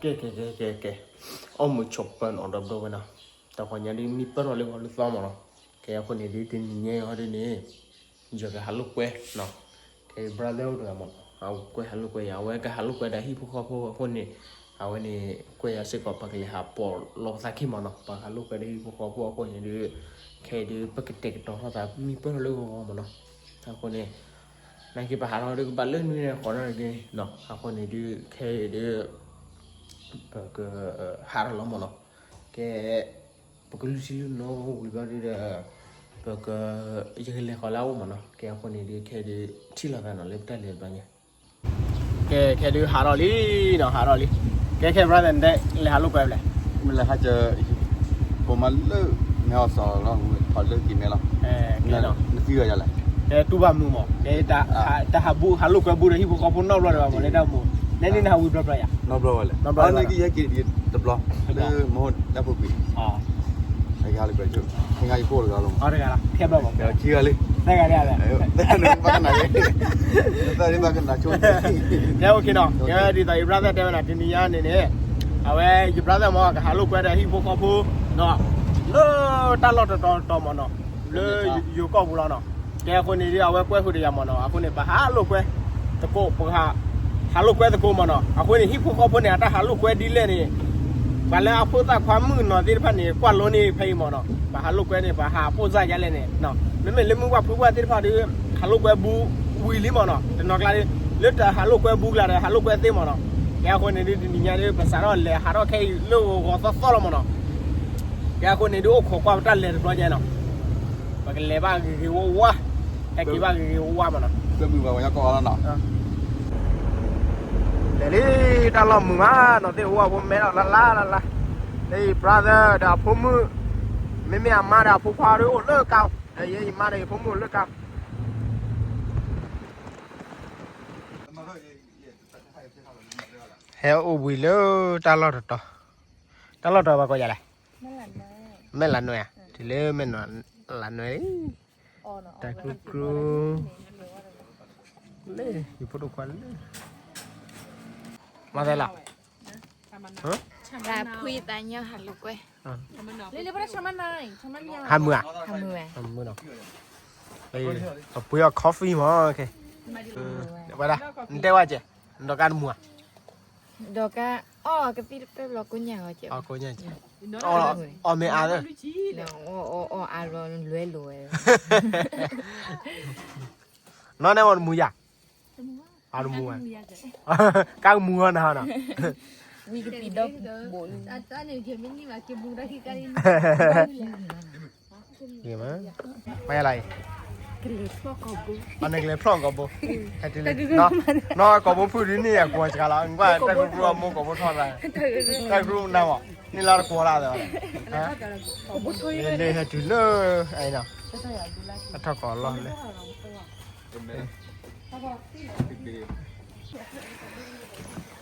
ကဲ ကဲ ကဲ ကဲ ကဲ, အိၣ်မုာ်ဆိးပၢၤနီၤ ဒီပုၢ်ဒီဝဲၢ်နီၤ, တၢ်ခီညါဒ်မံပၢၢ်ထီၣ်လၢဂီၤလၢသီမးနီၤ, ကဲအဃိန့ၣ်ဒ်တနံၤညါအံၤဒ်န့ၣ် ယကဟးလိာ်ကွဲနီၤ, ခဲအံၤ brother အိၣ်တဂၤမးနီၤ အဝဲကွဲဟးလိာ�ကွဲယၤ အဝဲကဟးလိာ�ကွဲဒီးဟံၣ်ဖိဃီဖိအဃိန့ၣ်, အဝဲန့ၣ်ကွဲယၤစ့ၢ်ကီး ပကလဲၤဟးပိာ်လီၤပသးခံမးနီၤ, ပကဟးလိာ�ကွဲဒီးဟံၣ်ဖိဃီဖိအဃိန့ၣ်ဒ်, ခဲအံၤဒ်ပကတဲာ်ကတီၤထီၣ်သးမံပၢၢ်ထီၣ်လၢဂီၤဂီၤမးနီၤ, အဃိန့ၣ် နာ်က့ပဟးထီၣ်ဒ်ကဘၣ်လၢနွံန့ၣ် ဃီထီၣ်န့ၣ်နီၤ, အဃိန့ၣ်ဒ်ခဲအံၤဒ် ပကဟးထီၣ်လီၤမးနီၤ, ကဲ ပကလုၢ်ထံလုၢ်နိဝံၤဘျီဒ်ဒီး, ပက, ယကလဲၤဃီၤလၢအအိၣ်မးနီၤ, ကဲအဃိန့ၣ်ဒ် ခဲဒ်ထံၣ်လိာ်သးနီၤ လၢပတၢ်လဲၤတဘျီညါ, ကဲ ခဲဒ်ဟးထီၣ်လံနီၤ ဟးထီၣ်လံ, ကဲခဲ brother နတဲလဲၤဟးလိာ်ကွဲဖဲလဲၣ်, မ့ၢ်လဲၤဟးက, ကိးမးလၢ, မဲအီၣ်စီၤလီၤ ထီၣ်လၢက့ၤမဲလီၤ, နသံဂၤယၤလဲၣ်, ကဲတူၢ်ဘၣ်မုာ်မး ကဲ, တၢ်ဟးလိာ်ကွဲဘူးဒီးဟံၣ်ဖိဃီဖိနီတဘျီဒီးဘၣ်မး လၢတၢ်မူ, နဲန့ၣ်နဟးဝံၤဘျီဘျီယၤ, နီတဘျီဝဲလဲၣ်, ဘၣ်န့ၣ်ကယဲၢ်က့ၤတဘျီ, လၢမဟိတၢ်ဖိကွံာ်, ဟဲလိာ်ကွဲ, ခဲငါယဖိတဂၤလီၤမး, ခံဂၤလံ, သၢဂၤလံ, ဘၣ်ကနၣ်, ကဲ okay နီၤ, ကဲဒ်သိးယ brother တဲဝဲဒၣ် တနံၤညါန့ၣ်န့ၣ်, အဝဲယ brother မး ကဟးလိာ်ကွဲဒီးဟံၣ်ဖိဃီဖိ, လၢတၢ်လီၢ်တတီၤတီၤမးနီၤ, လၢယိၤကီၢ်ပူၤလီၤနီၤ, ကဲအဃိန့ၣ်ဒ်အဝဲကွဲဃုာ်ဒီးယၤမးနီၤ, အဃိန့ၣ် ပဟးလိာ်ကွဲ, သကိး ပဟးလိာ်ကွဲသကိးမးနီၤ, အဃိန့ၣ် ဟံၣ်ဖိဃီဖိန့ၣ် အတၢ်ဟးလိာ်ကွဲဒ်လဲၣ်န့ၣ်, ပှၤလၢအဖိသၣ်ခွါမုၣ်ကနီၤသ့ၣ်တဖၣ်န့ၣ် ကွၢ်လိန့ၢ်ဖဲအံၤမးနီၤ, ပဟးလိာ်ကွဲန့ၣ် ပဟးပိၢ်စၢ်ယါလဲၣ်န့ၣ်, မ့မ့ၢ်လၢမုၢ်ပှၢ်ဖုပှၢ်သ့ၣ်တဖၣ်ဒီး, ဟးလိာ်ကွဲဘူးဝံၤလံမးနီၤ, တနီၤကျါဒီး, လၢတဟးလိာ်ကွဲဘူးကျါဒီး ဟးလိာ်ကွဲသ့မးနီၤ, ကဲအဃိန့ၣ်ဒ်တနံၤညါဒီး ပစးထီၣ်လဲၤဟးထီၣ်ခဲအံၤလၢဂီၤဂီၤသီသီလီၤမးနီၤ, ကဲအဃိန့ၣ်ဒ် အိၣ်ခိးကွၢ်ပတၢ်လဲၤတဘျီညါနီၤ, ပကလဲၤဘၣ်ဂ့ၤဂ့ၤဝါဝါ, ဟဲက့ၤဘၣ်ဂ့ၤဂ့ၤဝါဝါမးနီၤ, လဲၤလံ, တၢ်လီၢ်မုာ်မးနီၤ, သ့ၣ်ဝါဖိမဲထီၣ်လၢ်လၢ်လၢ်လၢ်, လၢယ brother ဒီးအဖိမုၣ်, မ့မ့ၢ်အမါဒီးအဖိခွါဒီးအိၣ်လၢကါ, ဒီးယဲယမါဒီးယဖိမုၣ်အိၣ်လၢကါ ဟဲအိၣ်ဘှံးလၢတၢ်လီၢ်တတီၤ, တၢ်လီၢ်တတီၤဘၣ်ကိးယၤလဲၣ်, မဲၢ်လးနွဲၣ်ဧါ, တုၤလၢမဲၢ်လးနွဲၣ်လံ, တၢ်ကျူကျူ, လၢယဖိဒိၣ်ခွါလၢ, မၤသးလီၤ, တၢ်ဖှံသးညီဟးလိာ်ကွဲ, ဟးမုာ်ဧါ, ဟးမုာ်နီၤ, ပပှ့ၤအီၤ coffee မး, ဝဲဒၣ်, နတဲဝဲကဲ, နဒီးကါတမုာ်ဧါ, ဒီးကါ, အီၣ်ကသံၣ်တပဲၢ်ဘျီကိးညါဂီၤကဲ, ကိးညါကဲ, အီၣ်မ့ၢ်အါလၢ, အီၣ်အါလီၤလွဲလိာ်ဝဲ, နီၢ်နဲမ့ၢ်တမုာ်ယၤ, အတမုာ်ဝဲ, ကါကမုာ်ဟီနၤဟီနီၤ, ဝံၤကပံၤဒီ, မ့ၢ်လၢ, အီၤန့ၣ်ကလဲၤဖျီၣ်ကိာ်ဘိ, နီၢ်ကိာ်ဘိဖုၣ်ဒ်န့ၣ် အကွီၤစှၤလီၤ, ကွၢ်တၢ်ကရူၢ်အမိၢ်ကိာ်ဘိထီၣ်သး, တၢ်ကရူၢ်နၤမး, န့ၢ်လီၤတကွီၤလၢ်သး, လဲၤဟဲတုၤလၢ, အထီၣ်ကိာ်လီၢ်လၢ လဲ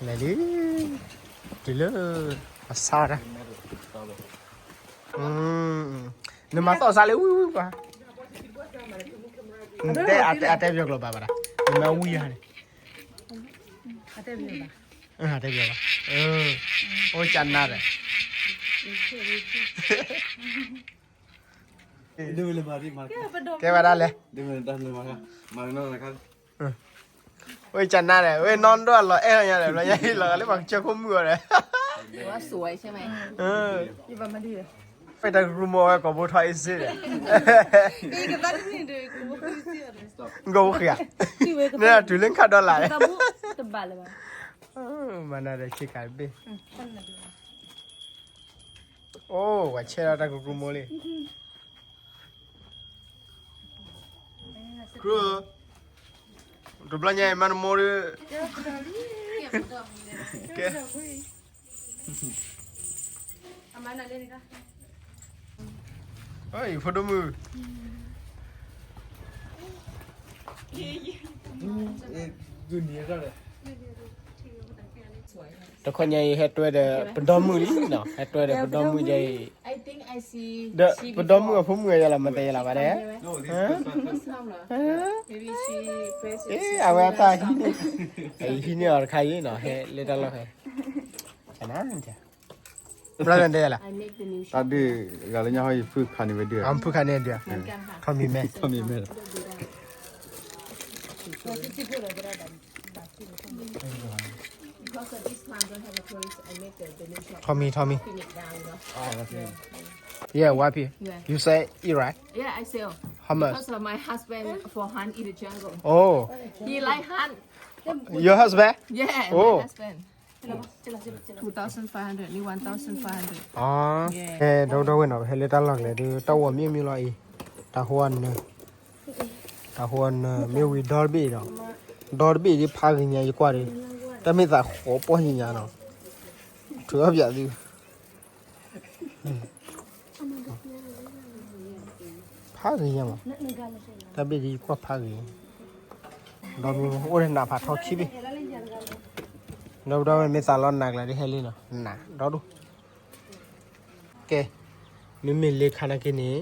ၤလံ, တုၤလၢ, အဆါတၢ်, နမၤသီၣ်ဆါလၢဝံၤဝံၤပှၤ, နတဲအတဲပယီၤကျိာ်ဘၣ်ဘၣ်ဒၣ်, နမၤဝံၤယၤန့ၣ်, တဲပယီၤဘၣ်, အိၣ်ကနါဒီး ကဲဝဲဒၣ်လဲၣ်, ဝဲကနါဒီး ဝဲနီၢ်ဒိၣ်အလီၤအဲၣ်လီၤညါဒီး လီၤညါဟံၣ်လီၤလၢပှၤကစၢၢ်ခိၣ်မုၣ်အီၤဒီး, ဝဲတၢ်ကရူၢ်မိၢ်ဝဲကိာ်ဘိထီၣ်အ့စ့ဒီး, ကိာ်ဘိဃံဧါ, န့ၣ်တုၤလၢခါဒီလၣ်, မၤနၤဒီးဆ့ကၤတဘ့ၣ်, အိၣ် ပှၤဆဲးဒီးတၢ်ကရူၢ်မိၢ်လံ, တဘျီညါအံၤမၤနမိၢ်ဒီး, ကဲ, ယဖိဒိၣ်မုၣ် တခီညါအံၤ ဟဲတွဲဒီးပဒီမုၣ်လံနီၤ, ဟဲတွဲဒီးပဒီမုၣ်ယဲအံၤ, ဒီးပဒီမုၣ်အဖိမုၣ်ယဲလီၤ မၤသးယဲလီၤဘၣ်ဒဲး, အဝဲအတၢ်ဟံးန့ၢ်, ဟံးန့ၢ်အီၤတခါအံၤနီၤ, ဟဲလၢတၢ်လီၢ်ဖဲ, အ န brother တဲလၢ I make the new တၢ်ဒုး gala ညါဟီ ယဖုခါန့ၣ်ဝဲဒုး အဖုခါန့ၣ်ဒုး ထီမံၤမဲ ထီမံၤမဲ because of this plant don't have a tourist, I make the, the new shop. ထီမံၤ ထီမံၤ Phoenix down, you know. Yeah, what? You say it, right? Yeah, I sell. How much? Because of my husband for hunt in the jungle. Oh. He like hunt. Your husband? Yeah, my husband. Two thousand five hundred, นี่ one thousand five hundred. အ ကဲ ဒီပုၢ်ဒီဝဲၢ်နီၤ ဟဲလၢတၢ်လီၢ်ကျဲဒုး တၢ်ဂီၤမံမံလီၤအံၤ တၢ်ဟိနၢၤ တၢ်ဟိနၢၤ မ့ၢ်ဝံၤဒီတဘ့ၣ်ဒီး ဒီတဘ့ၣ်ဒ်ဖးဂ့ၤညါ ယကွၢ်ဒီး တၢ်မ့ၢ်သးဃီပီၢ်ညါနီၤ ထုးအီၣ်ပၠးသု ဖးဂ့ၤညါမး တၢ်ဘ့ၣ်ဒ်ယကွၢ်ဖးဂ့ၤ ဒီးမ့ၢ်အိၣ်ဒီးနးဖးထီခံဘ့ၣ် ဒီပုၢ်ဒီဝဲၢ် မ့ၢ်သးလီနးကျါဒ်ဟဲလံနီၤ နးဒီဒူၣ် ကဲ မ့မ့ၢ်လၢခါနာ်က့န့ၣ်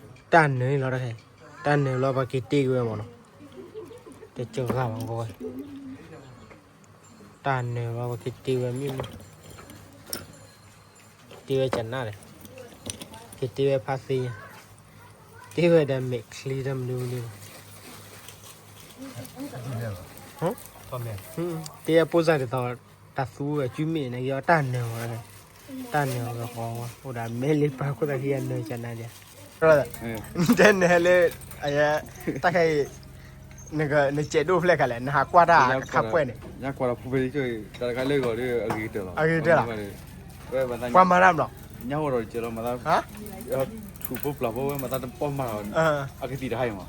တၢ်နၢၤလီၤတၢ်ခဲ တၢ်နၢၤလီၤပှၤက့ၤတ့ၢ်က့ၤဝဲမးနီၤ တကဂၤမးကဝဲ တၢ်နၢၤလီၤပှၤက့ၤတ့ၢ်ဝဲမ့ၢ်မး တ့ၢ်ဝဲကနၣ်လဲၣ် က့ၤတ့ၢ်ဝဲဖါသ့ညါ တ့ၢ်ဝဲဒီးမဲာ်ချံတၢ်မနုၤမနုၤ တ့ၢ်ဝဲပိၢ်စၢ်ဒ်သိး တၢ်သူဝဲကုမ့ၢ်န့ၣ်က့ၤအီၤတၢ်နၢၤဝဲ တၢ်နၢၤဝဲဃီဝဲ အိၣ်ဒီးမဲာ်လံပၢ်ခိၣ်သးခံဂၤနၢၤကနၣ်ဒံး တဲနဟဲလၢ အယဲ တၢ်ခဲအံၤ နကဲးဒိၣ်ဖျဲၣ်ခါလဲၣ် နဟးကွၢ်တၢ်ခါပှဲၤန့ၣ် ညါကွၢ်ဒီးဖုဖဲလံ တၢ်တခါလၢဂီၤဒီးအဂ့ၤကတၢၢ်လီၤ အဂ့ၤကတၢၢ်လီၤ ပှၤမၤတၢ်မး ညါဝဲဒီးကဲလီၤမၤသး ထူဖိပျၢ်ဖိဝဲမၤသးတပီၢ်မၤလီၤ အကသံၣ်တဟါအံၤမး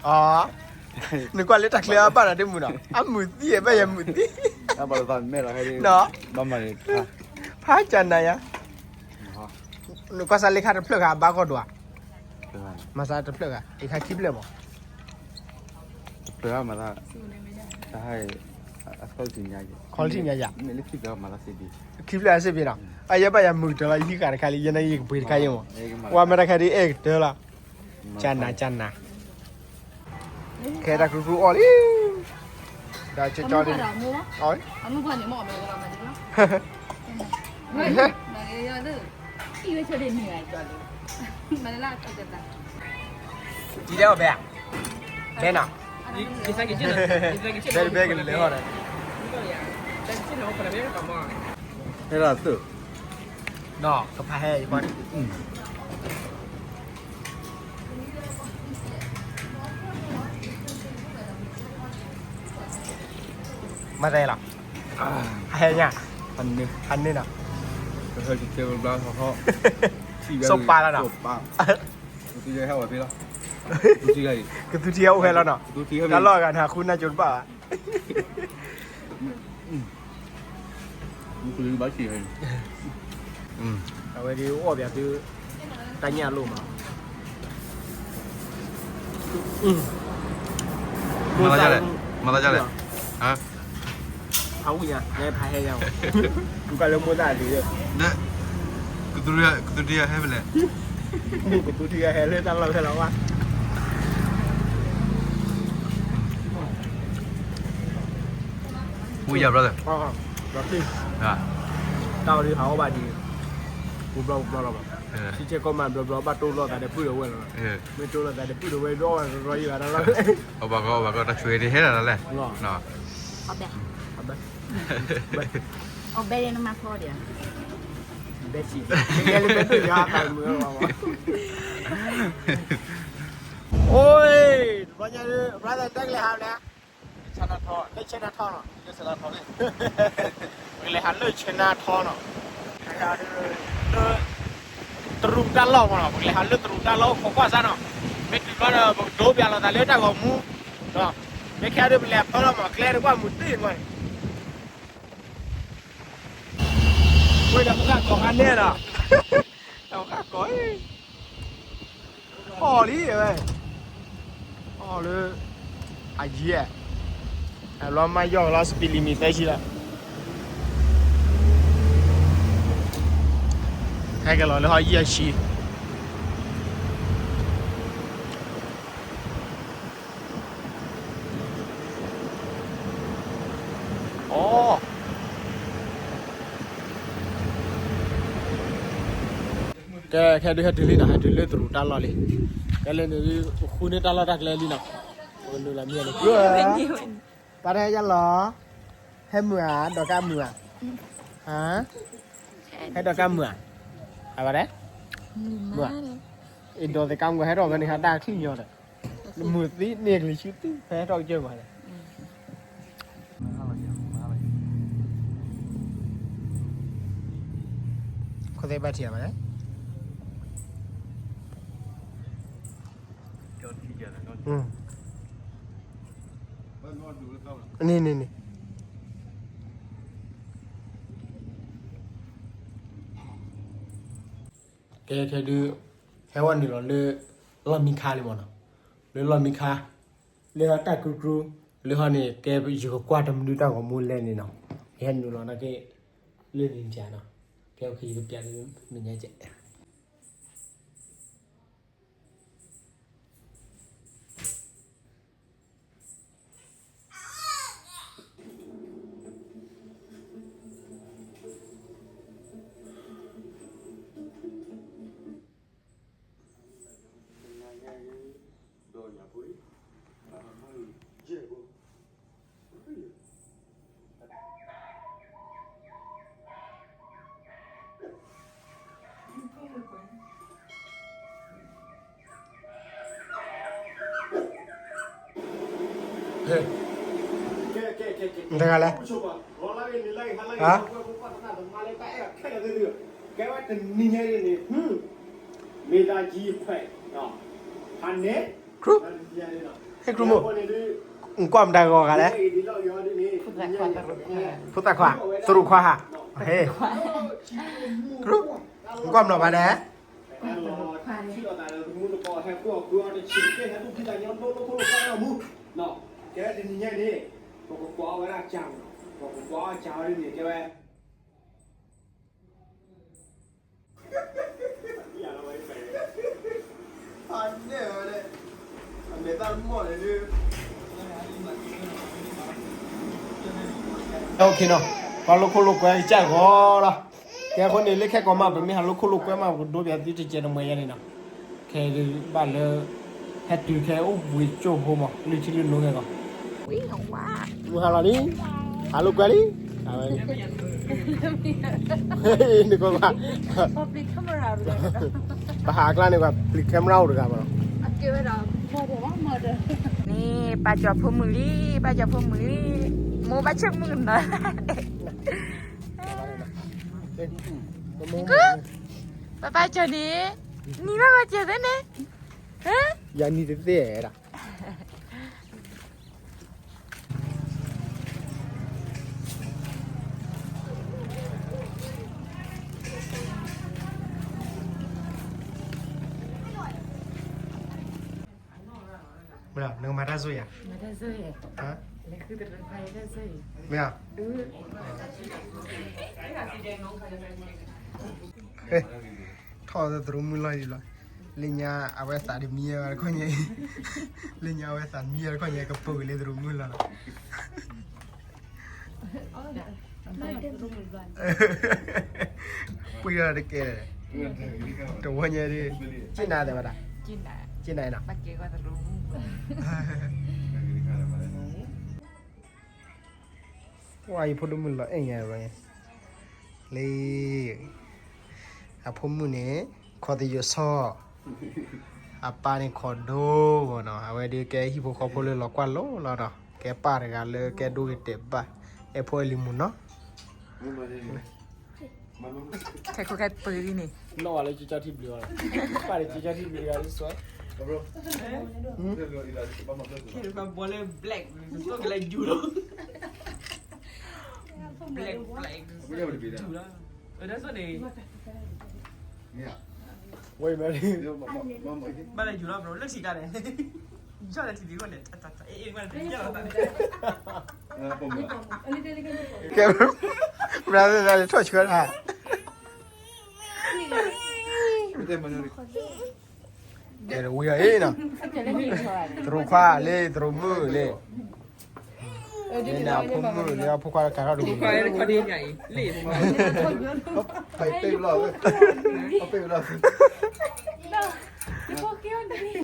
နကွၢ်လၢတၢ်ချၢအဘၣ်နီၤဒ်မုၢ်နီၤ အမုာ်သံအဘၣ်ယမုာ်သံ ဘၣ်မၤန့ၣ် ဖးကနၤယါ နကွၢ်စၢ်လၢခါတဖျၢၣ်ခါအဘၣ်ကီၢ်ဒိၣ်ဧါ မၤစၢ်တဖျၢၣ်ခါ အံၤခါခံဖျၢၣ်မး တဖျၢၣ်မၤသး quality ညါယါ ခံဖျၢၣ်အစ့ၢ်ကီးနီၤ အယဲဘၣ်ယမုာ်ကတၢၢ်လီၤ ယဟံးဃာ်တခါလံ ယဲန့ၣ်ယကပှ့ၤတခါယဲမး ဝါမ့ၢ်တခါဒ်အဲၣ်ကတၢၢ်လီၤ ကနၤ ကနၤ ခဲတၢ်ကရူၢ်ကရူၢ်အီၣ်လံ ဒီးကၠီကၠီလံ အီၣ် ထံတဲအီၤဘဲဧါ ဘဲနီၤ ဘဲတဘဲကလဲၤဟီၣ်ဒီး ဟဲဒၣ်သုး နီၤ ကဖးဟဲယကွၢ် မၤသးလီၤ ဟဲညါ ဟဲန့ၣ်နီၤ စီၤပၤလီၤနီၤ ကသူထံဟဲအိၣ်ဖဲလီၤနီၤ တၢ်လီၢ်အဂၤန့ၣ် ဟးဃုနၢ်ကၠိတဘၣ်ဘၣ် အဝဲဒၣ်အီၣ်ပၠးသု တၢ်ညၣ်လိၣ်မး မၤသးဒ်လဲၣ် မၤသးဒ်လဲၣ် ဖးဝံၣ်ညါ လဲၤဖးဟဲညါ ကကွၢ်လၢမိၢ်သၣ်ဒ် ကသူထံဟဲဖဲလဲၣ် ကသူထံဟဲလၢတၢ်လီၢ်ဖဲလီၤဝါ ဝံယၤ brother တၢ်ဝဲဒၣ်ဟးအီၣ်ဘၣ်ဒ် ပူဘျီပူဘျီလီၤဘၣ် ထံဆဲးကီၢ်မးဘျီဘျီ ဘၣ်တိၢ်လိာ်သးဒီးပုၢ်ဒီးဝဲၢ်လီၤ မ့ၢ်တိၢ်လိာ်သးဒီးပုၢ်ဒီးဝဲၢ်ဒီးအီၣ်ဝဲရီရီယံၤဂၤတၢ်လီၢ် အဘၣ်ကီ အဘၣ်ကီ တၢ်ဆိၣ်ဂ့ၤဒ်ဟဲလီၤလီၤလဲၣ် အဘဲ အဘဲ နမၤဖီဒံး ဘဲဆံး ဘဲဆံး ဘဲဆံး အိၣ် တဘျီညါ brother တၢ်ကလဲၤဟးလဲၣ် လၢ Chinatown နီၤ လၢ Chinatown လံ ပကလဲၤဟးလၢ Chinatown နီၤ လၢ တရူးတၢ်လီၢ်မးနီၤ ပကလဲၤဟးလၢတရူးတၢ်လီၢ်အိၣ်ခိးကွၢ်စၢ်နီၤ မ့ၢ်တုၤဘျီဒီး ပကဒိပၠးလိာ်သးလၢတၢ်ဂီၤမူ ဒီး မ့ၢ်ခဲအံၤဒီးပလဲၤအဖၢလီၤမး ကျဲတကွၢ်မုာ်တ့ၢ်မးန့ၣ် ဝဲဒီးပဃၣ်ကီၤခါနဲၣ်နီၤ ဒီးပဃၣ်ကီၤ အီၣ်လံဝဲ အီၣ်လၢ အယံၤ အလီၤမၢ်ယီၢ်ကလီၤ speed limit သၢဆံလီၤ ဟဲက့ၤလီၤလၢဟီၣ်ယံၤအဆံ အိ ကဲ ခဲဒုးဟဲတုၤလံနီၤ, ဟဲတုၤလၢတရူးတၢ်လီၢ်လံ. ကဲလၢန့ၣ်ဒုး ဃုန့ၢ်တၢ်လီၢ်တၢ်ကျဲလံနီၤ. ပကနုာ်လီၤမံလၢ ပၢ်တဟဲယလီၤ, ဟဲမုာ်ဧါ, ဒီးကါမုာ်ဧါ, ဟဲဒီးကါမုာ်ဧါ, အဝဲဒၣ် မုာ်ဧါ, အ့ၣ် ဒီးသ့ၣ်ကါမုာ် ဟဲထီၣ်ဖဲန့ၣ် ဟးတၢ်ချံၣ်ညီဒီး မုာ်သံန့ၢ်ကလံၤဆူသံ ဖဲထီၣ်ကစၢၢ်မးလဲၣ်. ခိၣ်သ့ၣ်ဘၣ်ထံးအီၤမးလဲၣ်. န့ၣ်န့ၣ်န့ၣ်, ကဲ ခဲဒုး ဟဲဝဲနုာ်လီၤလၢ လီၢ်မံခါလံမးနီၤ, လၢလီၢ်မံခါ လၢဟီတၢ်ကရူကရူ, လၢဟီန့ၣ် ကဲယကကွၢ်တမနုၤတၢ်ဂီၤမူလဲၣ်န့ၣ်နီၤ, ယဟဲနုာ်လီၤနာ်က့ လၢန့ၣ်ကနီၤ, ကဲ ယကပျးလၢမဲာ်ညါကဲး. နတဂၤလဲၣ်, ဟါ, ကဲဝဲတနံၤညါအံၤန့ၣ် မ့ၢ်တၢ်ကံခွဲး, ခရူ, ဟဲခရူမိၢ်, နကွၢ်မတၤဂီၤဂၤလဲၣ်, ဖိသၣ်ခွါ, သရူးခွါဟး, ဟဲ, ခရူ, နကွၢ်မနီၤဘၣ်ဒဲး ထံၣ်လိာ်သးဒီးသမူသကိး ဟဲကွၢ်ကွၢ်အီၤတဆံးတက့ၢ် ဟဲဒိၣ်ဖံးသးညီ ဒိၣ်ဒိၣ်ခိၣ်လိာ်ကွၢ်လၢအမူ, ကဲတနံၤညါန့ၣ် ပကကွၢ်အီၤဝဲဒၣ်ကၢ်မနီၤ, ပကကွၢ်အီၤကၢ်ဝဲဒ်န့ၣ် ကဲဝဲ OK နီၤ, ပှၤလိာ်ခိၣ်လိာ်ကွဲကစၢ်ဂီၤလီၤ. ကဲအဃိန့ၣ် လၢခဲကိာ်မး ပမ့ၢ်ဟးလိာ်ခိၣ်လိာ်ကွဲမး ပကဒိပၠးသုတစဲးတမှဲၤယဲန့ၣ်နီၤ. ခဲဒုးဘၣ်လၢ ဟဲတုၤခဲအိၣ်ဘှံးကၠိဖိမး လုၢ်ထံလုၢ်နိခဲဂီၤ မုၢ်ဟါလီၤလံ, ဟးလိာ်ကွဲလံ, အဝဲန့ၣ် နကွၢ်ကွၢ်, ပဟးအကျါန့ၣ်ကွၢ် ပျံၤ camera အိၣ်တဂၤမးနီၤ. န့ၣ် ပၢ်ကၠီၤဖိမုၣ်လံ, ပၢ်ကၠီၤဖိမုၣ်လံ, မိၢ်ဘၣ်ဆၢမုၣ်နီၤ. ပၢ်ပၢ်ကၠီၤန့ၣ် နံၤဘၣ်ဘၣ်စၢၤသ့န့ၣ်, ယၤနံၤတသ့ဒၣ် မ့ၢ်နကမၤတၢ်ဆိၣ်ယၤ, မ့ၢ် ထီၣ်သရူးမုၢ်လီၤလံလီၤ, လၢညါအဝဲသးတမံဝဲတခီညါအံၤ, လၢညါအဝဲသးမံဝဲတခီညါ ကပူၤက့ၤလၢသရူးမုၢ်လီၤလီၤ. ပှံၤလီၤတကဲ, တဝီညါဒ်, ကၠ့နၤသ့ဝဲဒၣ်, ကၠ့နၤနီၤ, ပှၤအံၤဖိဒိၣ်မုၣ်လီၤအဲၣ်ညါဝဲ, လၢ အဖိမုၣ်န့ၣ် ခီသယိၤဆီ, အပၢ်န့ၣ်ခီဒိဂီၤနီၤ, အဝဲဒုးကဲဟံၣ်ဖိဃီဖိလၢလီၤကွၢ်လိလီၤနီၤ, ကဲပၢ်တဂၤလၢကဲဒိဂ့ၤတဲာ်ဘၣ်, အဲၣ်ဖိအဲၣ်လံမုၢ်နီၤ. ခဲခိၣ်ခဲပၢၤလံန့ၣ်, နီၣ်ဝဲလၢကၠီကၠီထံဘျုးအီၤ, ပၢ်န့ၣ်ကၠီကၠီထံဘျုးတဂၤလံစွဲ, ခဲဘီလၢ black န့ၣ် ကလၢယူၤလီၤ, black black ယူၤလီၤ, အဒၣ်ဆိန့ၣ် ဝဲမဲ, ဘၣ်လဲၤယူၤလီၤ bro လၢထံကျါန့ၣ်, ယီၢ်လၢထံဒံးဝဲန့ၣ် တၢ်တၢ်တၢ် အ့ၣ်အ့ၣ် ဝဲန့ၣ် ယီၢ်လီၤတၢ်န့ၣ်, ကဲ brother ထီၣ်ဆှၢတၢ်, ကဲ ဝံၤအံၤနီၤ, သရူးခွါလံ သရူးမုၣ်လံ. နဖိမုၣ်လၢအဖိခွါတခါထီၣ်တဝံၤ,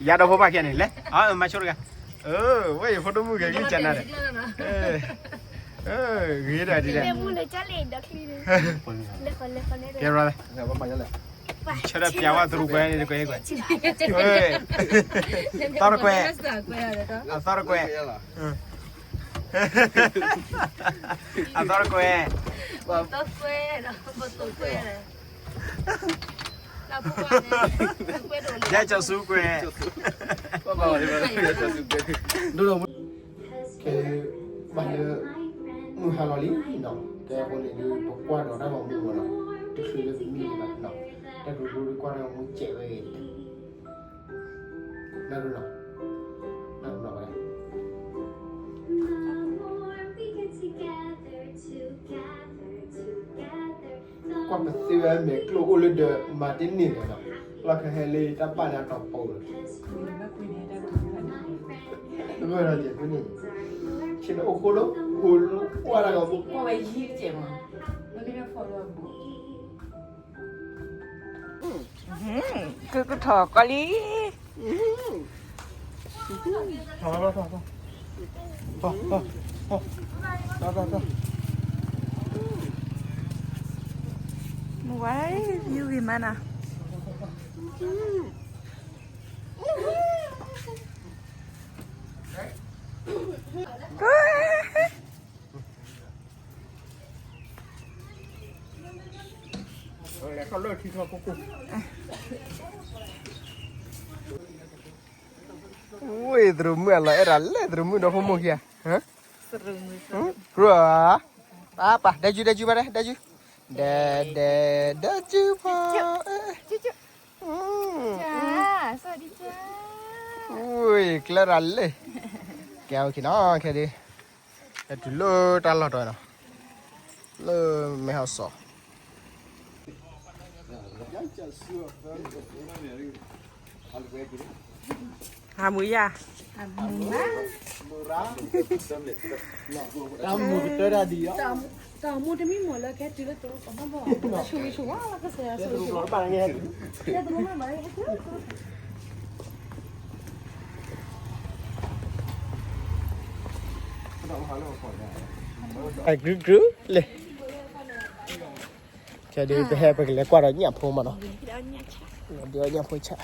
ယၤဒီးဖိမၤခဲန့ၣ်လဲၣ်, အမၤဆိတဂၤ, ဝဲယဖိဒိၣ်မုၣ်ကဂံၢ်ကနၤဒီး, ဂ့ၤဒၣ်ဒ်လဲၣ်, ကဲ, ဆၢထၢၣ်ပျးဝဲသရူးကွဲန့ၣ်တကွဲးကွဲး, သီတကွဲး, အသီတကွဲး, အသီတကွဲး, ယဲကၠီၤဆူကွဲး, ကဲ, ဘၣ်လၢ မုၢ်ဟါလီၤလံနီၤ, ကဲအဃိန့ၣ်ဒုး ပကွၢ်ဒီးတၢ်ဂီၤမူမ့ၢ်နီၤ, တချုးလၢပမံလံဘၣ်နီၤ, တၢ်ကရူၢ်ကရူၢ်ဒုးကွၢ်တၢ်ဂီၤမူစဲးဝဲအံၤ, နၢ်ရူၢ်နီၤ, နၢ်ရူၢ်နီၤဝဲဒၣ် ကွၢ်ပသ့ဝဲမဲာ်ကျိၣ်အိၣ်လၢဒီး မၤတန့ၢ်လဲၣ်နီၤ, လီၢ်ခဟဲလၢတၢ်ပာ်န့ၣ်အတီၤပီၤလီၤ, ဝဲဒီးယဲၢ်ဖဲန့ၣ်, ဆ့ၣ်နီၤအိၣ်ဃိလီၤ, ဟိလီၤကွၢ်တၢ်ဂီၤမူ, ကုကထီၣ်ကီလံ, မုၢ်ဝါ ယူၤဂ့ၤမးနီၤ. ဝ့ၢ် သရူးမုၣ်အလီၤအဲၣ်ဒိးလဲၣ် သရူးမုၣ်ဒီဖိမိၢ်ခံဂၤ, ကျိဧါ, ပၢ်ပၢ် ဒဲကၠူ ဒဲကၠူ ဘၣ်ဒဲ ဒဲကၠူ, ဒဲဒဲ ဒဲကၠူဖီ, ဝ့ၢ် ကျၢၤဒၣ်လဲၣ်, ကဲ အိၣ်ခ့နီၤ ခဲဒုး, ဟဲတုၤလၢတၢ်လီၢ်တီၤနီၤ, လၢမဲာ်ဟီၣ်စီၤ ဟးမုာ်ယၤ, တၢ်မူကတၢၢ်တၢ်ဒ်အံၤ, တၢ်မူတမံၤမီၢ်လၢကဟဲတုၤလၢတရူးကီၢ်ဘၣ်ဘၣ်, ဆူၣ်ဝံၤဆူၣ်ဝါလီၤကစၢ်ယွၤ, ဆူၣ်ဝံၤဆူၣ်ဝါလီၤကစၢ်ယွၤ, အကြုးကြုးလဲၣ်, ခဲဒုးပဟဲပကလဲၤကွၢ်ဒီးညၣ်ဖိမးနီၤ, ဒီးညၣ်ဖိဆၣ်,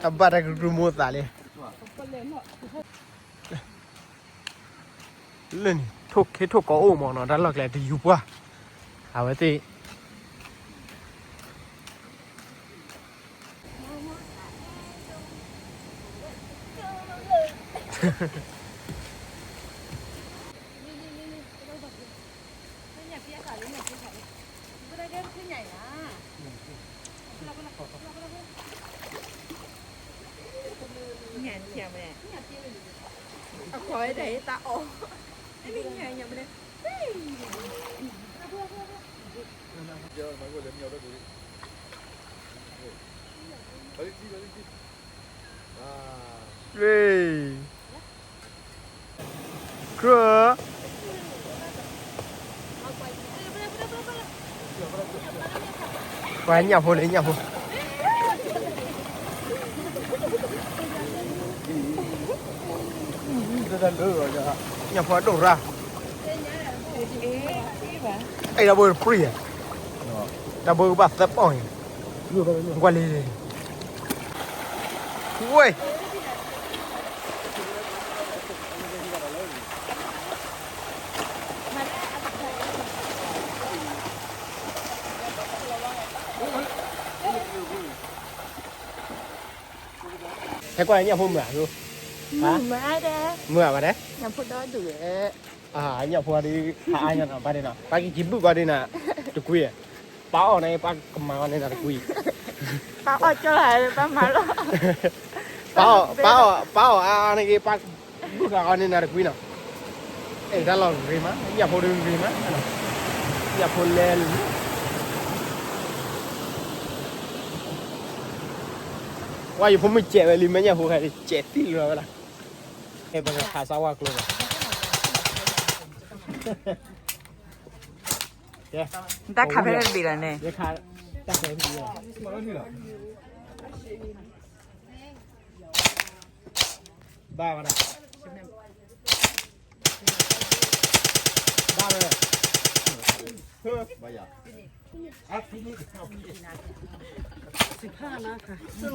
တၢ်ဘၣ်တၢ်ကရူၢ်မိၢ်သးလံ, လၢန့ၣ် ထိၣ်ခ့ထိၣ်ကီအိၣ်မးနီၤ, တၢ်လီၢ်ကျဲတယူၤပှၢ်, အဝဲသ့ၣ် ညၣ်ထံၣ်မ့ၢ်, အခွါဝဲဒၣ်တၢ်အီၣ်, ညၣ်ညၣ်မ့ၢ်, ဝ့ၢ် ကြၢး ပှၤညၣ်ဖိန့ၣ် ညၣ်ဖိ, ညၣ်ဖိအဒိၣ်ရၣ်, အဲၣ် တၢ်ဘိတပြံၢ်ဧါ, တၢ်ဘိကဘၣ်သၢပီၢ်အံၤ, ကွၢ်လံ, ဝ့ၢ် ဟဲကွၢ်ညၣ်ဖိမုာ်ဧါ, မုာ်မးဒဲ, မုာ်ဧါဘၣ်ဒဲ, ညၣ်ဖိဒီဒူၣ်ဧါ, ညၣ်ဖိဒုး ဟါအါညါနီၤ ဘၣ်ဒဲနီၤ ပၢ်က့ၤက့ၤဘုၣ်ကီးဒ်နၤ, တကွံ, ပၢ်အီၣ်န့ၣ် ပၢ်ကမၤအီၣ်န့ၢ်နၤတကွံ, ပၢ်အီၣ်ကၠီလၢပၢ်မၤလီၤ, ပၢ်အီၣ်, ပၢ်အီၣ်, ပၢ်အီၣ်အါန့ၣ်က့ၤ ပၢ်ဘုၣ်ဃာ်အီၤန့ၢ်နၤတကွံနီၤ, အဲၣ် တၢ်လီၢ်ဂ့ၤမး ညၣ်ဖိဒုးဂ့ၤမး, ညၣ်ဖိလဲၤလံ လၢ ဝါယဖိမုၣ်စဲးဝဲလံ မဲာ်ညါဖိခါ စဲးသံလီၤဝဲဒၣ်. အဲ ပကခးစၢ်ဝါကျိဘၣ်. တၢ်ခးဖဲလဲၣ်တဘ့ၣ်လီၤန့ၣ်. ယခးတၢ်ခးဖဲလီၤ. ဘၣ်ဝဲဒၣ်. ဘၣ်ဝဲဒၣ်. ဘၣ်ယၤ. တဘၣ်လၢၤ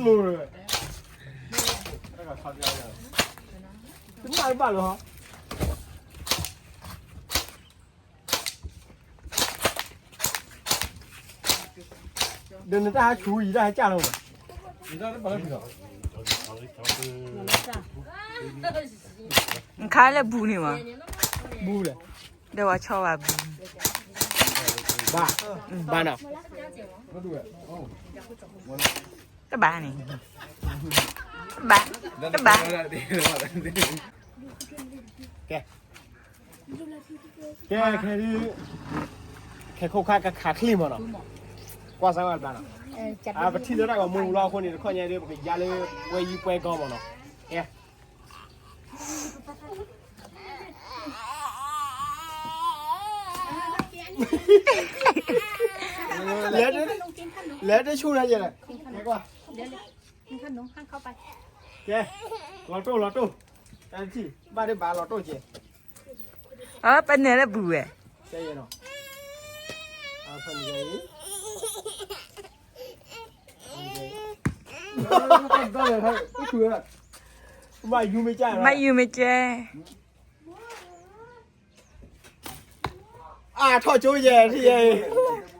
ဟီ. ဒီးနတၢ်ဟဲဆူအံၤ တၢ်ဟဲကၢ်လီၤ. နခါလၢဘူးန့ၣ်မး. ဘူးလဲၣ်. ဒီးဝဲဆီဘၣ်ဘူး. ဘၣ်, ဘၣ်နီၤ. တဘၣ်န့ၣ်, တဘၣ်, တဘၣ်. ကဲ, ကဲ, ခဲဒုး, ခဲခိၣ်ခါကခးချ့မးနီၤ, ကွၢ်စၢ်ဝဲတဘျီနီၤ, ပထံၣ်လၢတၢ်ဂီၤမူလီၤအဃိန့ၣ် တခီညါဒုး ပကယါလၢ ဝဲယံၤပှဲၤကီမးနီၤ, ကဲ. လဲၤတဆူၣ်လၢယဲလဲၣ်, ကဲကွၢ်, ကဲ, လီၤတိၢ်လီၤတိၢ်, တၢ်တထံၣ်, ဘၣ်ဒုးဘၣ်လီၤတိၢ်ကဲ. အပနဲၣ်လၢပူၤဝဲ, ကဲယဲနီၤ, အဖဲန့ၣ်ယဲအံၤ, ဘၣ်ယူၤမ့ၢ်ကဲ, ဘၣ်ယူၤမ့ၢ်ကဲ. အါ ထီၣ်ကၠိယဲၢ်ထံၣ်ယဲၢ်,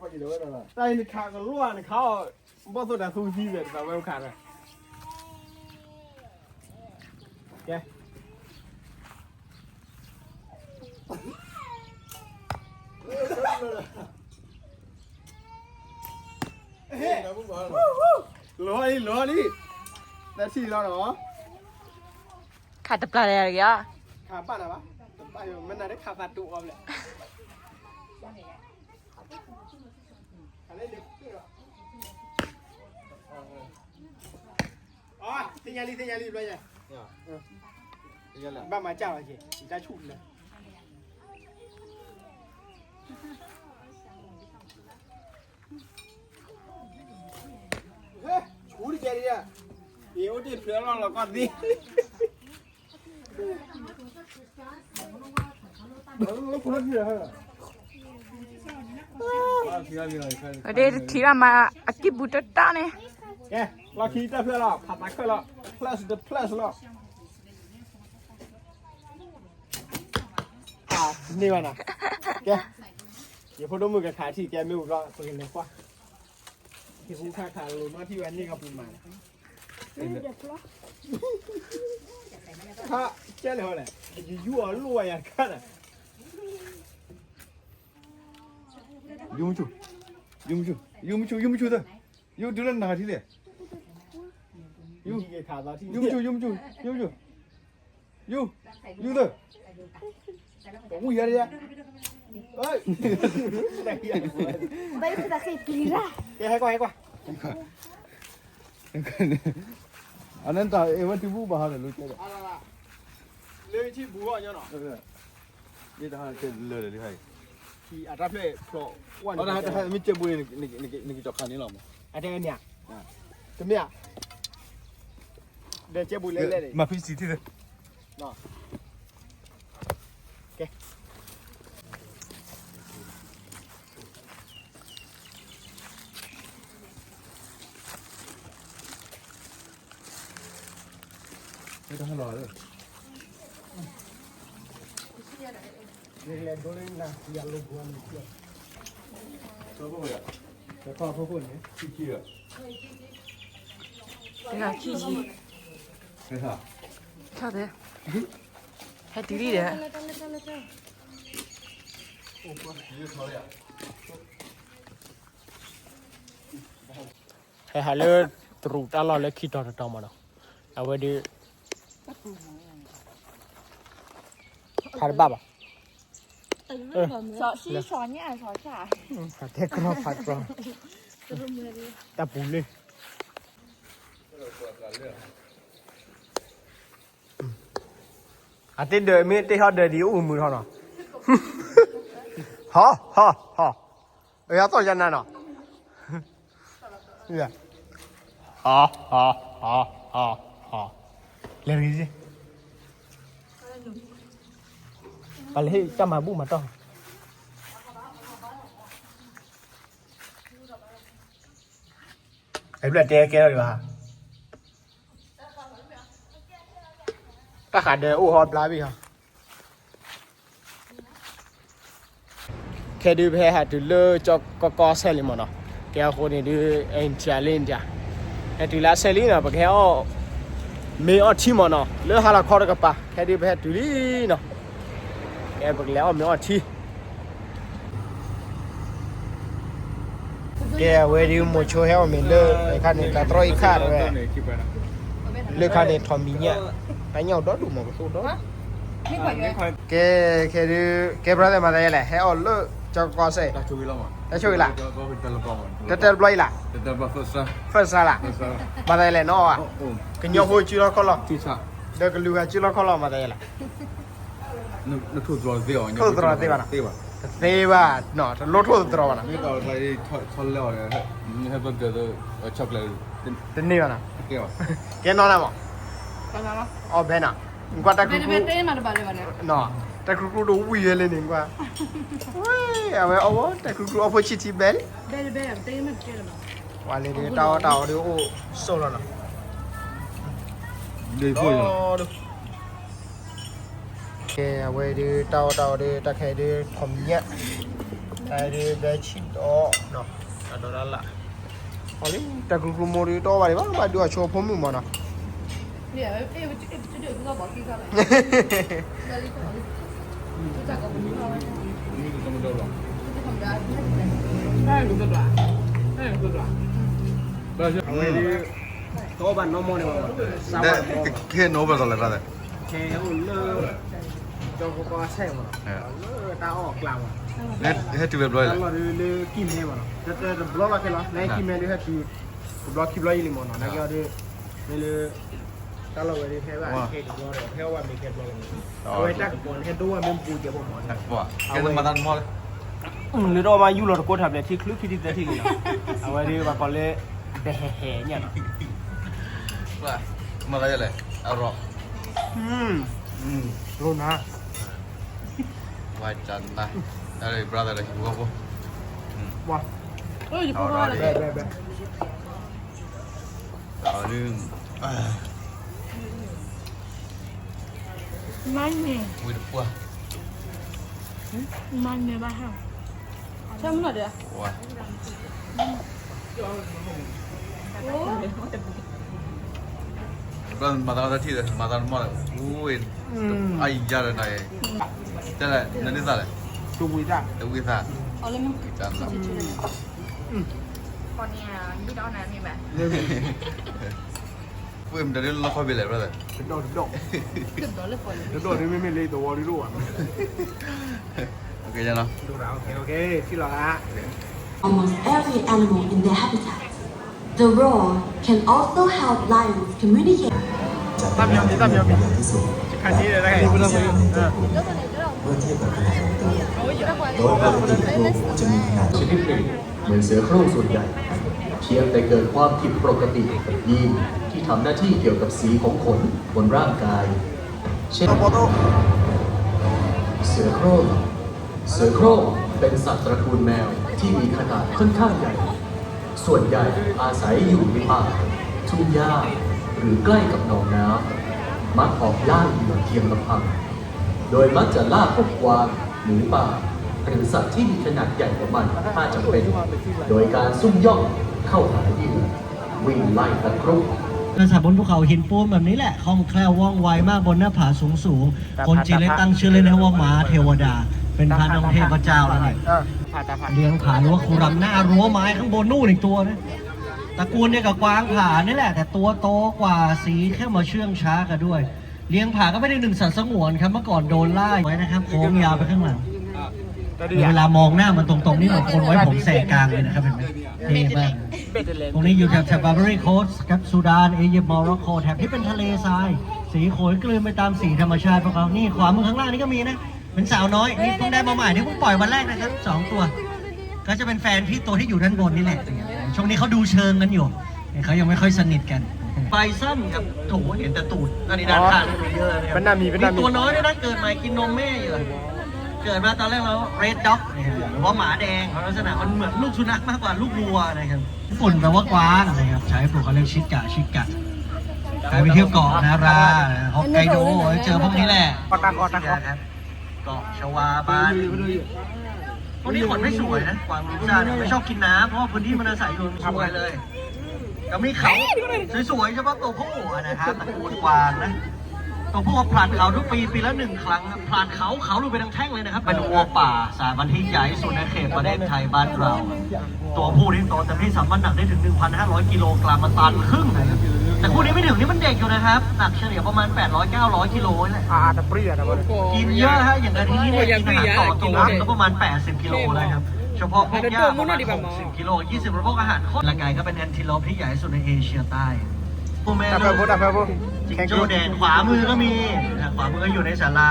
တၢ်အံၤနခးကလိၣ်ဧါ နခးအီၤ, ဘီၣ်သိၣ်တၢ်သူသံဝဲ တသးဝဲခးဒီး, ကဲ. လီၤလံ လီၤလံ, တၢ်ထံၣ်လီၤနီၤ. ခးတပျၢ်လဲၣ်ဂ့ၤ, ခးဘၣ်နၤဘၣ်, မ့ၢ်နၤတခးသးတူာ်အီၤဘျဲၣ်. သ့ၣ်ညါလံ သ့ၣ်ညါလံ ဘျီညါ, ဘၣ်မၤစၢ်လီၤက့ၤ တၢ်ဆူၣ်လၢ ဆူၣ်တကဲဒ်, ယအိၣ်တ့ၢ်ဖျၢၣ်လီၤလီၤကီၢ်သ့, ဒ်တထံၣ်ဘၣ်မး အကံၢ်ပူၤတတၢ်န့ၣ်, ကဲ, လီၢ်ခံတၢ်ဖျၢၣ်လီၤ ဖးသးခၢၣ်လီၤ, plus တ plus လီၤ. န့ၢ်ဘၣ်နီၤ, ကဲ, ယဖိဒိၣ်မုၣ်ကခးထံၣ်ကဲမ့ၢ်အိၣ်ဘျီ ပကလဲၤကွၢ်, ယဖိခါခးလိာ်နီၢ်ထံၣ်ဝဲန့ၢ်ကပူၤမး, ခါကဲလဲၣ်ဟီလဲၣ်, ယယူၤအီၤလိၣ်ဝဲယၤတခါန့ၣ်, ယူၤမုၢ်ဆူၣ်, ယူၤမုၢ်ဆူၣ်, ယူၤမုၢ်ဆူၣ်, ယူၤမုၢ်ဆူၣ်သၢ, ယူၤဒုးလၢနၤထံၣ်လဲၣ်, ယူၤ, ယူၤမုၢ်ဆူၣ်, ယူၤမုၢ်ဆူၣ်, ယူၤမုၢ်ဆူၣ်, ယူၤ, ယူၤသၢ, ဝံၤယၤဒ်ယၤ, ကဲဟဲကွၢ်ဟဲကွၢ်, အနတၢ်အဲၣ်ဝဲတုၤဘူၣ်ဘၣ်ဟီဒီးလိကဲဒီး, လၢထံဘူၣ်အီၤညီနီၤ, ယတဟးလၢာ်လၢာ်လံဟဲ, အတၢ်ဖျၢၣ်ဖျိး, မ့ၢ်ကဲဘူးန့ၣ်, နကကၠီခါန့ၣ်လီၤမး, အတဲန့ၣ်, တမ့ၢ်, ဒီးကဲဘူးလဲလဲၣ်, မၤဖံစံးထံၣ်သၢ ကဲ, တၢ်ဟဲလီၤလၢ, လဲၤဒိလၢနၤ ယၤလိာ်ပှၤန့ၣ်, တခီဖိခိၣ်န့ၣ်, တဂၤခံဆံ, ထီၣ်သ့, ဟဲတုၤလံဒီး ဟဲဟးလၢတရူးတၢ်လီၢ်လၢခံတီၤတတီၤမးနီၤ, အဝဲဒုး ဖးတဘၣ်ဘၣ်, ဖးတဲကြီဖးကြီ, တၢ်ပူၤလၢ အတ့ဒၢးမ့ၢ်တ့ဟီဒၢးဒ်အိၣ်မုာ်ထီၣ်နီၤ, ဟီ ဟီ ဟီ, အသီၣ်ယနၤနီၤ, ဟီ ဟီ ဟီ ဟီ ဟီ, လဲၤဂ့ၤ, ပှၤလၢဟ့ၣ်တၢ်မၤဘူၣ်မၤတီၢ် အဘျၣ်တဲကဲထီၣ်ဒံးဘၣ်, တၢ်ဃးဒၢးအိၣ်ဟီဘျါဘ့ၣ်ဟီ, ခဲဒုးပဟဲဟးတုၤလၢကၠီကီကီစဲးလံမ့ၢ်နီၤ, ကဲအဃိန့ၣ်ဒုး အ့ၣ်ထံလံ ဟဲတုၤလၢအစဲးလံနီၤ, ပကဟဲအီၣ်မ့ၤအီထံမ့ၢ်နီၤ, လၢဟါလီၤခီတကပၤ, ခဲဒုးပဟဲတုၤလံနီၤ, ကဲပကလဲၤအီၣ်မ့ၤအီထံ ကဲ အဝဲဒုးမိၤဆိဟဲအီၣ်မ့ၤလၢ အခါန့ၣ် တၢ်တြီအံၤခါတဝဲ, လၢခါန့ၣ် ထီၣ်မံၤညၣ်, တၢ်ညၣ်အိၣ်ဒီဒူၣ်မး ပသိၣ်ဒီး, ကဲ ခဲဒုး ကဲ brother မၤသးယဲလဲၣ် ဟဲအီၣ်လၢ ကၠီကီစဲး, တၢ်ဆိၣ်ဂ့ၤလၢ်, တတဲတဘျီအံၤလၢ်, first time လၢ်, မၤသးယဲလဲၣ် နီၢ်အီၣ်ဘၣ်, ကညီဖိစုလီၢ်ခီၣ်လီၢ်, ဒီးကလုာ်ဂၤစုလီၢ်ခီၣ်လီၢ် မၤသးယဲလဲၣ် ထိၣ်သတြီၤသ့ဘၣ်နီၤ, တသ့ဘၣ်နီၤ, တလိၣ်ထိၣ်သတြီၤဘၣ်နီၤ, တန့ၢ်ဘၣ်နီၤ, ကဲနီၢ်နၤမး, အီၣ်ဘဲနီၤ, ကွၢ်တၢ် တၢ်ကျူကျူတဝံၣ်ဝဲလၢန့ၣ်ကွၢ်, အဝဲအီၣ်ဝဲ တၢ်ကျူကျူအီၣ်ဖိဆံးထံဘဲလံ, ပှၤလၢဒုးတၢ်အီၣ်တၢ်အီဒုးအိၣ်ဆိးလီၤနီၤ ကဲ အဝဲဒုး တၢ်အီၣ်တၢ်အီဒုး တၢ်ခဲအံၤဒုး ထီၣ်မံၤညၣ်, တၢ်အံၤဒုး ဘဲဆံးဒီး တၢ်ဒိးတၢ်လၣ်, အီၤလံ တၢ်ကျူကျူမိၢ်ဒုး တအီၣ်ဘၣ်ဒံးဘၣ် ဘၣ်ဒုးအီၣ်ဆိဖိမုၣ်မးနီၤ, အဝဲဒုး တအီၣ်ဘၣ်နီၢ်မီၢ်န့ၣ်ဘၣ်, စၢ်ဝါနီၢ်မီၢ် ခဲအိၣ်လၢ ကၠီကီကီအဆဲးမးနီၤ, လၢတၢ်အီၣ်အကျါမး, ဟဲတုၤဝဲဘျီလီၤ, တၢ်လီၢ်ဒုးလၢကံၢ်မဲမးနီၤ, တၢ်တဘျီလီၤခဲလီၤ, နဟဲကံၢ်မဲဒုးဟဲတုၤ တဘျီခံဘျီယံၤလံမးနီၤ, နာ်က့အီၤဒုး မ့ၢ်လၢ တၢ်လီၢ်ဝဲဒုးဟဲဘၣ်ခဲတဘျီဒီး ဟဲအီၣ်ဘၣ်မ့ၤခဲတဘျီလီၤ, အဝဲတၢ်ကပီၤန့ၣ် ဟဲဒိၣ်ဘၣ်မ့ၢ်ဘူးကဲဘၣ်မး, ကဲမၤသးတမီၢ် လၢတအီၣ်မးယူၢ်လီၤတကိးထၣ်ဘျဲးထံချူခံထံသၢထံလံနီၤ, အဝဲဒုးပှၤကိးလၢ ဒဲဟဲဟဲညၣ်နီၤ, မၤသးယဲလဲၣ် အရီၣ်, ရိနၤ, ဝါတနါ, brother လၢဟံၣ်ဖိဃီဖိ, ဝါ, မၤန့ၢ်, ဝံၤတပှၢ်, မၤန့ၢ်ဘၣ်ဟဲ, ဝါ, မၤသးတထံၣ်ဒီး မၤသးတမီၢ်ဒီး အူဝဲ, အယၤဒီးနၤ, တဲလဲၣ် နန့ၢ်သးလဲၣ်, တဝံၤသး, တဝံၤသး, ပှ့ၤမတၤဒ်လီၢ်ခီဘ့ၣ်လဲၣ် brother, တဒီၣ်တဒီၣ်, တဒီၣ်ဒ်မ့မ့ၢ်လၢသဝီဒ်ဒိၣ်ဘၣ်, ထံၣ်လီၤ, Almost every animal in their habitat. The roar can also help lions communicate. တၢ်မီၤမံၤ တၢ်မီၤမံၤ เมื่อเทียบกับขนาดของตัว โดยปกติโครงจะมีขนาดชนิดหนึ่ง เหมือนเสือโคร่งส่วนใหญ่ เพียงแต่เกิดความผิดปกติกับยีนที่ทำหน้าที่เกี่ยวกับสีของขนบนร่างกาย เช่น เสือโคร่ง เสือโคร่งเป็นสัตว์ตระกูลแมวที่มีขนาดค่อนข้างใหญ่ ส่วนใหญ่อาศัยอยู่ในป่า ทุ่งหญ้า หรือใกล้กับหนองน้ำ มักออกล่าเหยื่อเพียงลำพัง โดยมักจะล่าพบกวาง หมูป่า หรือสัตว์ที่มีขนาดใหญ่กว่ามันถ้าจำเป็น โดยการซุ่มย่องเข้าหาเหยื่อ วิ่งไล่ตะครุบ เกิดสำบนภูเขาหินปูนแบบนี้แหละ คล่องแคล่วว่องไวมากบนหน้าผาสูงๆ คนจีนเลยตั้งชื่อเล่นให้ว่าม้าเทวดา เป็นพระน้องเทพเจ้านั่นเอง เลี้ยงผาหรือว่าครูรำหน้ารั้วไม้ข้างบนนู่นอีกตัวนะ ตระกูลเดียวกับกวางผานี่แหละ แต่ตัวโตกว่า สีเข้มมาเชื่องช้ากว่าด้วย เลี้ยงผาก็เป็นอีกหนึ่งสัตว์สงวนครับ เมื่อก่อนโดนล่าไว้นะครับ โค้งยาวไปข้างหลัง เวลามองหน้ามันตรงๆ นี่เหมือนคนไว้ผมแสกกลางเลยนะครับ เห็นไหม เท่มาก ตรงนี้อยู่แถบแถบ Ivory Coast ครับ ซูดาน อียิปต์ โมร็อกโก แถบที่เป็นทะเลทราย สีโขนกลืนไปตามสีธรรมชาติพวกเขา นี่ขวามือข้างล่างนี่ก็มีนะ เป็นสาวน้อย นี่เพิ่งได้มาใหม่ นี่เพิ่งปล่อยวันแรกนะครับ สองตัว ก็จะเป็นแฟนพี่ตัวที่อยู่ด้านบนนี่แหละ ช่วงนี้เขาดูเชิงกันอยู่ เขายังไม่ค่อยสนิทกัน ไบซอนกับ โถ เห็นแต่ตูด อันนี้ด้านข้างนี่มีเยอะเลยครับ มันน่ามี มันน่ามี มีตัวน้อยด้วยนะ เกิดใหม่กินนมแม่อยู่ เกิดมาตอนแรกเรา Red Dog นะครับ หรือว่าหมาแดง ลักษณะมันเหมือนลูกสุนัขมากกว่าลูกวัวนะครับ ญี่ปุ่นแปลว่ากวางนะครับ ใช้ปลูกเขาเรียกชิกะ ชิกะ ใครไปเที่ยวเกาะนารา ฮอกไกโด เจอพวกนี้แหละ เกาะนาคอน ครับ เกาะชวาบาน พวกนี้ขนไม่สวยนะ กวางลูซ่าเนี่ยไม่ชอบกินน้ำ เพราะว่าพื้นที่มันอาศัยอยู่สวยเลย ก็มีเขาสวยๆ เฉพาะตัวผู้นะครับ ตระกูลกวางนะ ตัวผู้ผลัดเขาทุกปี ปีละหนึ่งครั้งครับ ผลัดเขา เขาหลุดไปทั้งแท่งเลยนะครับ เป็นวัวป่าสายพันธุ์ที่ใหญ่ที่สุดในเขตประเทศไทยบ้านเรา ตัวผู้นี่โตเต็มที่สามารถหนักได้ถึง หนึ่งพันห้าร้อย กิโลกรัม มาตันครึ่งนะครับ แต่คู่นี้ไม่ถึง นี่มันเด็กอยู่นะครับ หนักเฉลี่ยประมาณ แปดร้อย เก้าร้อย กิโลนี่แหละ อ่า แต่เปรี้ยวนะ กินเยอะฮะ อย่างกะทินี่เนี่ยกินอาหารต่อตัววันก็ประมาณ แปดสิบ กิโลแล้วครับ เฉพาะพวกหญ้าประมาณ หกสิบ กิโล ยี่สิบ แล้วพวกอาหารข้น ร่างกายก็เป็นแอนทิโลปที่ใหญ่ที่สุดในเอเชียใต้ พวกแม่ จับไป ลูก พูด จับไป พูด จิงโจ้แดง ขวามือก็มีนะ ขวามือก็อยู่ในศาลา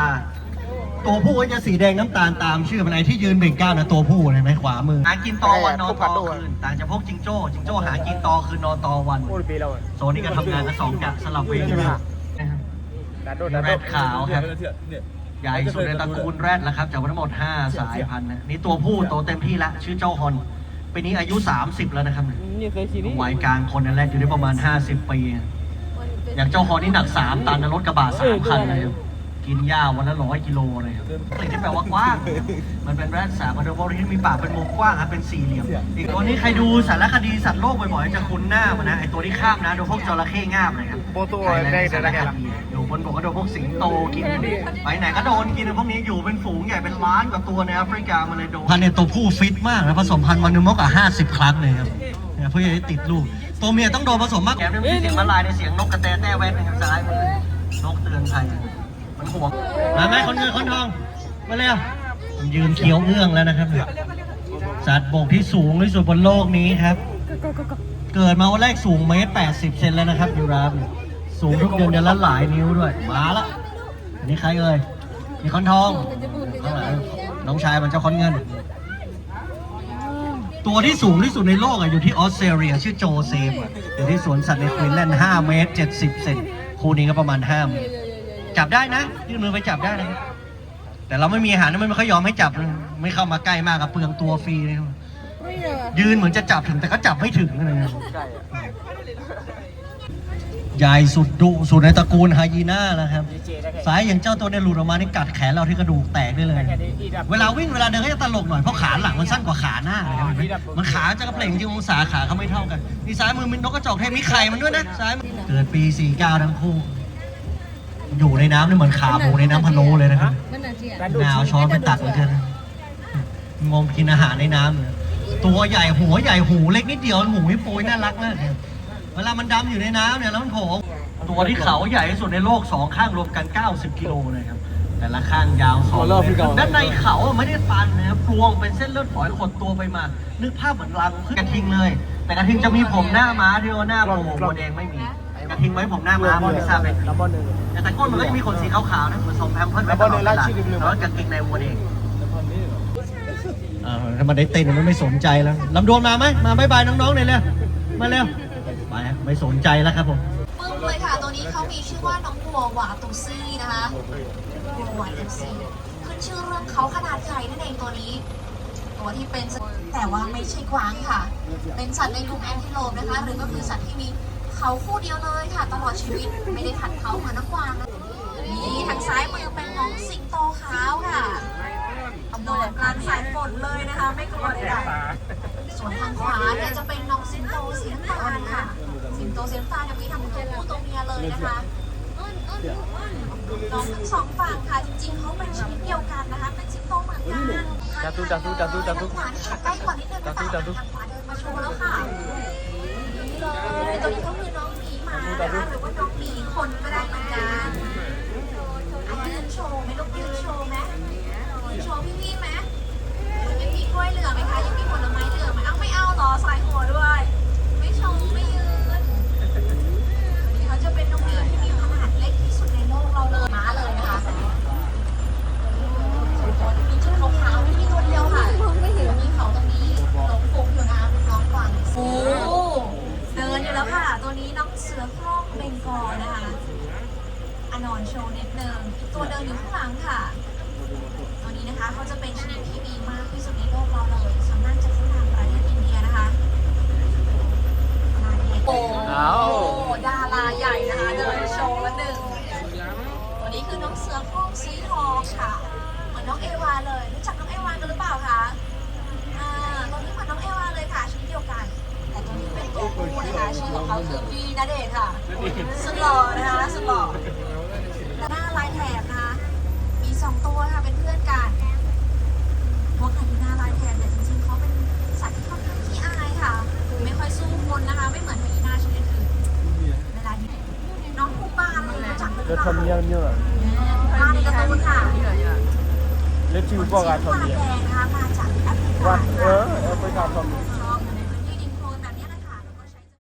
ตัวผู้ก็จะสีแดงน้ำตาลตามชื่อมัน ไอ้ที่ยืนเบ่งกล้ามนะ ตัวผู้เห็นไหม ขวามือ หากินตอวันนอนตอคืน ต่างจากพวกจิงโจ้ จิงโจ้หากินตอคืนนอนตอวัน โอ้ย ปีแล้วอะ โซนนี้ก็ทำงานกันสองกะสลับเวรกันอยู่ แรดขาวครับ ใหญ่สุดในตระกูลแรดแล้วครับ จากทั้งหมด ห้า สายพันธุ์นะ นี่ตัวผู้โตเต็มที่ละ ชื่อเจ้าฮอน ปีนี้อายุ สามสิบ แล้วนะครับ วัยกลางคนนะ แรดอยู่ได้ประมาณ ห้าสิบ ปี อย่างเจ้าฮอนนี่หนัก สาม ตันนะ รถกระบะ สาม คันเลย กินหญ้าวันละ ร้อย กิโลเลยครับ สิ่งที่แปลว่ากว้าง มันเป็นแรดสายพันธุ์เดอะวอลที่มีปากเป็นวงกว้างครับ เป็นสี่เหลี่ยม อีกตัวนี้ใครดูสารคดีสัตว์โลกบ่อยๆ จะคุ้นหน้ามันนะ ไอ้ตัวที่คาบนะ โดนพวกจระเข้งาบนะครับ โบโต ใครเล่นสารคดี อยู่บนบกก็โดนพวกสิงโตกิน ไปไหนก็โดนกิน พวกนี้อยู่เป็นฝูงใหญ่เป็นล้านกว่าตัวในแอฟริกา มันเลยโดน พันธุ์เนี่ยตัวผู้ฟิตมากนะ ผสมพันธุ์วันหนึ่งมากกว่า ห้าสิบ ครั้งเลยครับ เนี่ย เพื่อจะได้ติดลูก ตัวเมียต้องโดนผสมมาก แถมยังมีเสียงม้าลายในเสียงนกกระแตแต้แว่นนะครับ ซ้ายมือ นกเตือนภัย มันหวง มาไหม คนเงินคนทอง มาเร็ว มันยืนเคี้ยวเอื้องแล้วนะครับ สัตว์บกที่สูงที่สุดบนโลกนี้ครับ เกิดมาวันแรกสูงเมตรแปดสิบเซนแล้วนะครับ ยีราฟเนี่ย สูงทุกเดือนเดือนละหลายนิ้วด้วย มาละ อันนี้ใครเอ่ย มีค้อนทอง ข้างหลัง น้องชายมันเจ้าค้อนเงิน ตัวที่สูงที่สุดในโลกอะอยู่ที่ออสเตรเลีย ชื่อโจเซฟอะ อยู่ที่สวนสัตว์ในควีนแลนด์ ห้าเมตรเจ็ดสิบเซน คู่นี้ก็ประมาณ ห้า เมตร จับได้นะ ยื่นมือไปจับได้นะ แต่เราไม่มีอาหารนะ มันไม่ค่อยยอมให้จับนะ ไม่เข้ามาใกล้มากอะ เปลืองตัวฟรีเลย ยืนเหมือนจะจับถึง แต่ก็จับไม่ถึงเลย ใหญ่สุดดุสุดในตระกูลไฮยีน่าแล้วครับ ซ้ายอย่างเจ้าตัวเนี่ยหลุดออกมานี่กัดแขนเราที่กระดูกแตกได้เลย เวลาวิ่งเวลาเดินก็จะตลกหน่อย เพราะขาหลังมันสั้นกว่าขาหน้านะครับ มันขาจะกระเพลงจริง องศาขาเขาไม่เท่ากัน นี่ซ้ายมือมีนกกระจอกเทศ มีไข่มันด้วยนะ ซ้ายมือ เกิดปี สี่เก้า ทั้งคู่ อยู่ในน้ำนี่เหมือนขาหมูในน้ำพะโล้เลยนะครับ หนาวช้อนไปตักเลยเชียวนะ งมกินอาหารในน้ำเลย ตัวใหญ่หัวใหญ่หูเล็กนิดเดียว หูฮิปโปน่ารักมากเลย เวลามันดำอยู่ในน้ำเนี่ยแล้วมันโผล่ ตัวที่เขาใหญ่ที่สุดในโลกสองข้างรวมกัน เก้าสิบ กิโลนะครับ แต่ละข้างยาว สอง เมตร ด้านในเขาไม่ได้ตันนะครับ รวงเป็นเส้นเลือดฝอยขดตัวไปมา นึกภาพเหมือนรังผึ้งกระทิงเลย แต่กระทิงจะมีผมหน้าม้าที่ว่าหน้าโผล่ วัวแดงไม่มี กระทิงไว้ผมหน้าม้า เพราะไม่ทราบเป็นผี แต่ก้นมันก็จะมีขนสีขาวๆนะ เหมือนสวมแพมเพิร์สไว้ตลอดเวลา แล้วก็กางเกงในวัวแดง อ่า ถ้ามันได้เต้นมันไม่สนใจแล้ว ลำดวนมาไหม มาบ๊ายบายน้องๆหน่อยเร็ว มาเร็ว ไปฮะ ไม่สนใจแล้วครับผม ปึ้มเลยค่ะ ตัวนี้เขามีชื่อว่าน้องวัววาตูซี่นะคะ วัววาตูซี่ ขึ้นชื่อเรื่องเขาขนาดใหญ่นั่นเองตัวนี้ ตัวที่เป็น แต่ว่าไม่ใช่กวางค่ะ เป็นสัตว์ในกลุ่มแอนทิโลปนะคะ หรือก็คือสัตว์ที่มีเขาคู่เดียวเลยค่ะ ตลอดชีวิต ไม่ได้พันเขาเหมือนน้องกวางนะ นี่ทางซ้ายมือเป็นน้องสิงโตขาวค่ะ นอนกลางสายฝนเลยนะคะ ไม่กลัวใดๆ ส่วนทางขวาเนี่ยจะเป็นน้องสิงโตสีน้ำตาลค่ะ สิงโตสีน้ำตาลเนี่ยมีทั้งตัวผู้ตัวเมียเลยนะคะ น้องทั้งสองฝั่งค่ะ จริงๆเขาเป็นชนิดเดียวกันนะคะ เป็นสิงโตเหมือนกัน จับตู้ จับตู้ จับตู้ จับตู้ ทางขวานี่ใกล้กว่านิดนึงค่ะ จับตู้ จับตู้ ทางขวาเดินมาโชว์แล้วค่ะ นี่เลย ตัวนี้ก็คือน้องหมีหมานะคะ หรือว่าน้องหมีคนก็ได้เหมือนกัน อ่ะยืนโชว์ไหมลูก ยืนโชว์ไหม ยืนโชว์พี่ๆไหม อยู่ข้างหลังค่ะ ตัวนี้นะคะเขาจะเป็นชนิดที่มีมากที่สุดในโลกเราเลย ส่วนมากจะขึ้นทางประเทศอินเดียนะคะ โอ้โห ดาราใหญ่นะคะ เดินโชว์ละหนึ่ง ตัวนี้คือน้องเสือโคร่งสีทองค่ะ เหมือนน้องเอวาเลย รู้จักน้องเอวากันหรือเปล่าคะ อ่า ตัวนี้เหมือนน้องเอวาเลยค่ะ ชนิดเดียวกัน แต่ตัวนี้เป็นตัวผู้นะคะ ชื่อของเขาคือพี่ณเดชน์ค่ะ สุดหล่อนะคะ สุดหล่อ หน้าลายแถบนะคะ มีสองตัวค่ะ เป็นเพื่อนกัน พวกไฮยีน่าลายแถบเนี่ย จริงๆ เขาเป็นสัตว์ที่ค่อนข้างขี้อายค่ะ ไม่ค่อยสู้คนนะคะ ไม่เหมือนไฮยีน่าชนิดอื่น เวลานี้ น้องภูปาเลยรู้จักกันหรือเปล่า จะทำยังไงล่ะ ภูปาในการ์ตูนค่ะ เล็บที่บอกอะทำยังไง แดงนะคะ มาจากแอฟริกา ว่า ค่ะ เออ แอฟริกาทำ